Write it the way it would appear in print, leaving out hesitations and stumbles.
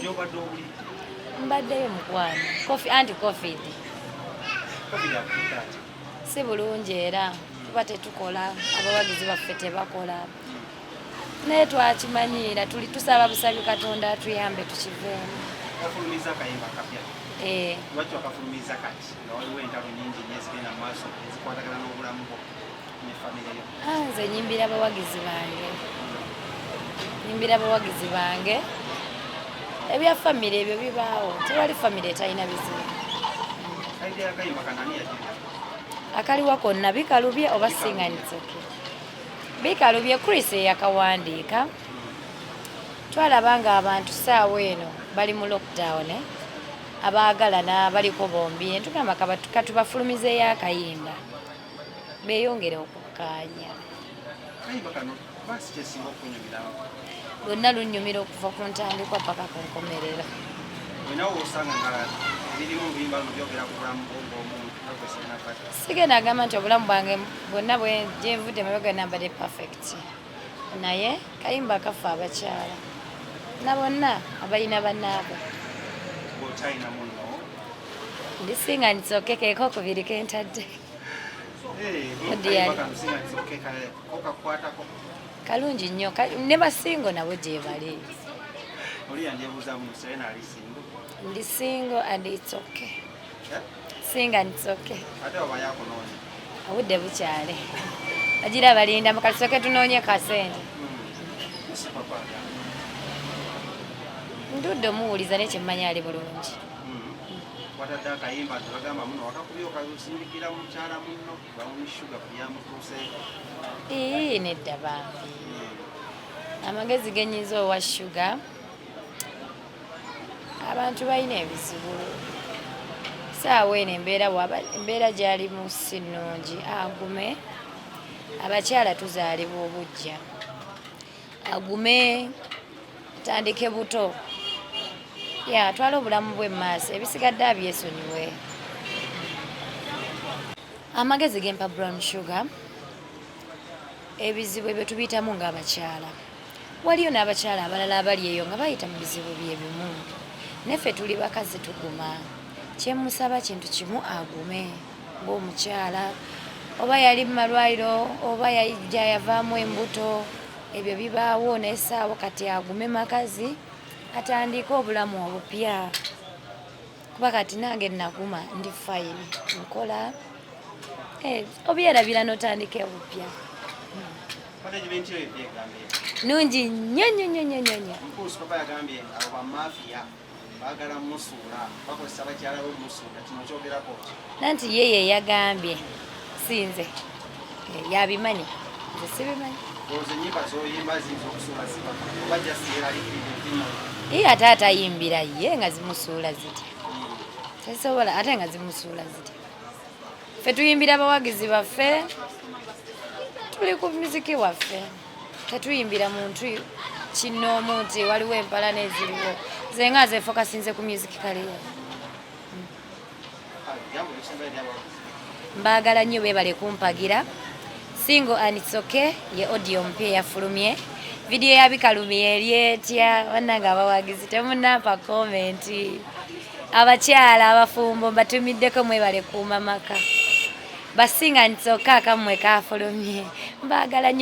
Gyobadde obulidde? Mbaddeyo mukwano. Coffee, anti COVID. Covid akutta ati? Si bulungi, era tuba tetukola, abawagizi baffe tebakola, naye twakimanyiira. Tuli tusaba busabi Katonda atuyambe tukiveemu. Wafulumiza akayimba akapya. Eh. Lwaki wakafulumiza kati nga waliwo entalo nyingi nnyo ezigenda mu maaso ezikwatagana n'obulamu bwo ne famire yo? Ah, nze nyimbira abawagizi bange, nyimbira abawagizi bange. Ebya famire ebyo bibaawo, tewali famire etalina bizibu. Idea y'akayimba kano ani yagira? Akaliwa konna, bikalubye oba singanitsoke bikalubye. Chris eyakawandiika. Twalaba nga abantu saawa eno bali mu lockdown, eh? Abaagalana baliko bombi, netugamba katubafulumizeeyo akayimba beeyongere okukkaanya. Kayimba kano baasi kyesinga okunyumira? Lwonna lunnyumira okuva ku ntandikwa paka ku nkomerero. Olinawo osanga nga ebirimu oluyimba luno byogera ku bulamu bwo ng'omuntu nga gwe Serena Bata? Sigenda agamba nti obulamu bwange bwonna gyenvudde mabega nambadde perfect, naye kayimba kafa abakyala na bonna abalina bannaabwe. Bw'otalina munno? Ndisinga nitsoke keeko okubiri kentadde. Kayimba kano singa nitsoke kokakwatako? Kalungi nnyo, ne ba single nabo gye bali. Oli yandyebuuza mu Serena ali single? Ndi single and it's okay. Eh? Singa nitsoke. Ate oba yakunoonya? Obudde bukyale, bagira balinda mukalisoke tunoonye kasente. Si papa agamba? Ndudde omuwuliza, naye kyemmanyi ali bulungi. Watadde akayimba nti bagamba muno wakakubye okasindikira mukyala munno Brown Sugar ku byamutuuseeko. Ii, nedda bambi. Amagezi genyinza owa Sugar, abantu balina ebizibu saawa eno, embeera embeera gyalimu si nnungi, agume. Abakyala tuzaalibwa obujja, agume, atandike buto, ya atwale obulamu bwe mumaaso, ebisigadde abyesonyiwe. Amagezi gempa Brown Sugar, ebizibu ebyo tubiyitamu ng'abakyala, waliyo n'abakyala abalala abali eyo nga bayita mu bizibu bye bimu, neffe tuli bakazi, tuguma. Kyemusaba kintu kimu, agume ng'omukyala, oba yali mu malwaliro oba yajja yavaamu embuto, ebyo bibaawo, naye saawa kati agume makazi, atandike obulamu obupya, kuba kati nange naguma, ndi fine, nkola. Eh, obyerabira n'otandika obupya. Management yo ebyegambye? Nungi nnyo nnyo nnyo nnyo nnyo nnyo. Mukulu Papa yagambye abo bamafiya baagala musuula, bakozesa bakyala bo musuula. Kino kyogerako ki? Nanti ye ye yagambye, si nze. Eh, yabimanyi, nze sibimanyi. Olowooza ennyimba z'oyimba ziyinza okusuula Sipapa oba just yeeraliikirire nti Ye ate atayimbira ye nga zimusuula zitya? Tesobola, ate nga zimusuula zitya? Ffe tuyimbira abawagizi baffe, tuli ku muziki waffe, tetuyimbira muntu kinoomu nti waliwo empalana eziriwo. Nze nga nze focusinze ku music career. Jambo ebisembayo ebyabawagizi? Mbaagala nnyo, beebale kumpagira. Single and It's Okay ye audio mpya eyafulumye. Vidiyo ya bikalumi eri etya? Bannange abawagizi, temunampa comment. Abakyala abafumbo mbatumiddeko, mwebale kuuma maka. Basinga and It's Okay akammwe kafulumye. Mbaagala nnyo.